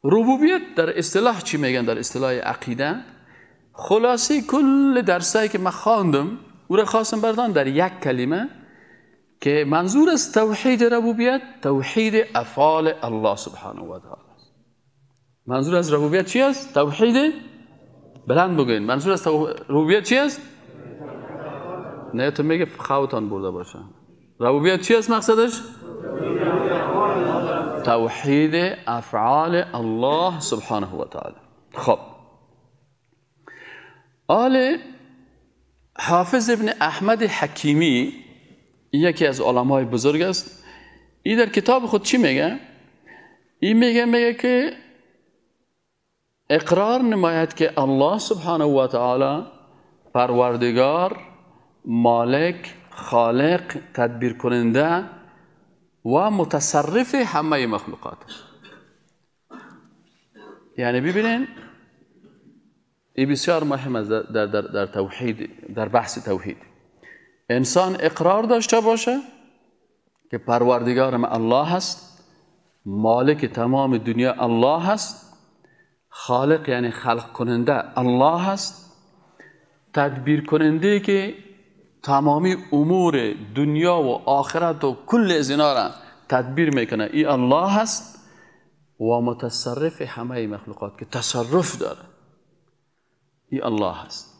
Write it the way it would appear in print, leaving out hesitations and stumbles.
ربوبیت در اصطلاح چی میگن؟ در اصطلاح عقیده خلاصه کل درسایی که من خواندم او را خواستم بردان در یک کلمه که منظور از توحید ربوبیت توحید افعال الله سبحانه و تعالی است. منظور از ربوبیت چی است؟ توحید، بلند بگوین، منظور از ربوبیت چی است؟ نه تو میگه خواهتان برده باشه. ربوبیت چی است مقصدش؟ توحید افعال الله سبحانه و تعالی. خب آل حافظ ابن احمد حکیمی یکی از علمای بزرگ است. این در کتاب خود چی میگه؟ این میگه که اقرار نماید که الله سبحانه و تعالی پروردگار، مالک، خالق، تدبیر کننده و متصرف همه مخلوقات است. یعنی ببینین این بسیار مهم است در توحید، در بحث توحید. انسان اقرار داشته باشه که پروردگار ما الله هست، مالک تمام دنیا الله هست، خالق یعنی خلق کننده الله هست، تدبیر کننده که تمامی امور دنیا و آخرت و کل از اینا را تدبیر میکنه ای الله هست، و متصرف همه مخلوقات که تصرف داره ای الله هست.